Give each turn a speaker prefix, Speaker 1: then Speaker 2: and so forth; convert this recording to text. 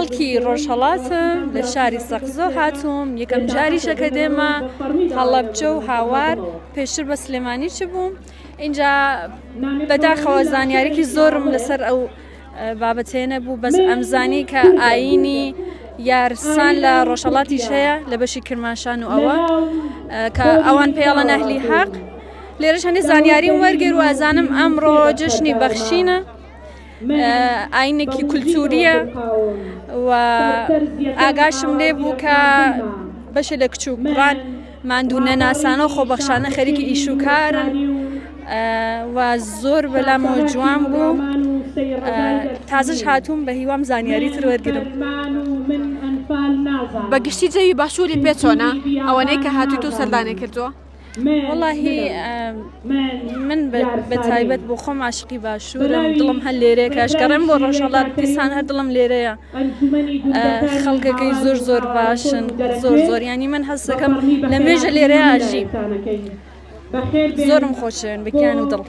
Speaker 1: خەڵکی ڕۆژهەڵاتم لە شاری سەقزۆ هاتووم یەکەم جاریشە کە دێمە هەڵەبجە و هاوار پێشتر بە سلێمانی چ بووم اینجا بەداخەوە زانیاریکی زۆرم لەسەر ئەو بابەتەیە نەبوو بەس ئەمزانی کە ئاینی یارسان لە ڕۆژهەڵاتیش هەیە لە بەشی کرماشان و ئەوە کە ئەوان پێیاڵە نەهلی حەق لێرەش هەندێک زانیاریم وەرگر و ئەزانم ئەمڕۆ جەژنی بەخشینە ئاینێکی کولتوریە و ئاگاشم لێ بوو کە بەشێ لە کچ و کوڕان ماندوو نەناسانە و خۆبەخشانە خەریکی ئیش و کارن و زۆر بەلامەوە جوان بوو تازەش هاتووم بە هیوام زانیاری تر وەرگرم.
Speaker 2: بە گشتی جەوی باشووری پێ چۆنە ئەوەنەی کە هاتوویت و سەردانی کردووە؟
Speaker 1: وەڵاهی من بە تایبەت بۆ خۆم عاشقی باشوورم دڵم هەر لێرەیە کاش گەڕێم بۆ ڕۆژهەڵات دیسان هەر دڵم لێرەیە خەڵکەکەی زۆر زۆر باشن زۆر زۆر ینی من هەستەکەم لە مێژە لێرەیە ئاژیم زۆرم خۆشن بەکیان و دڵ.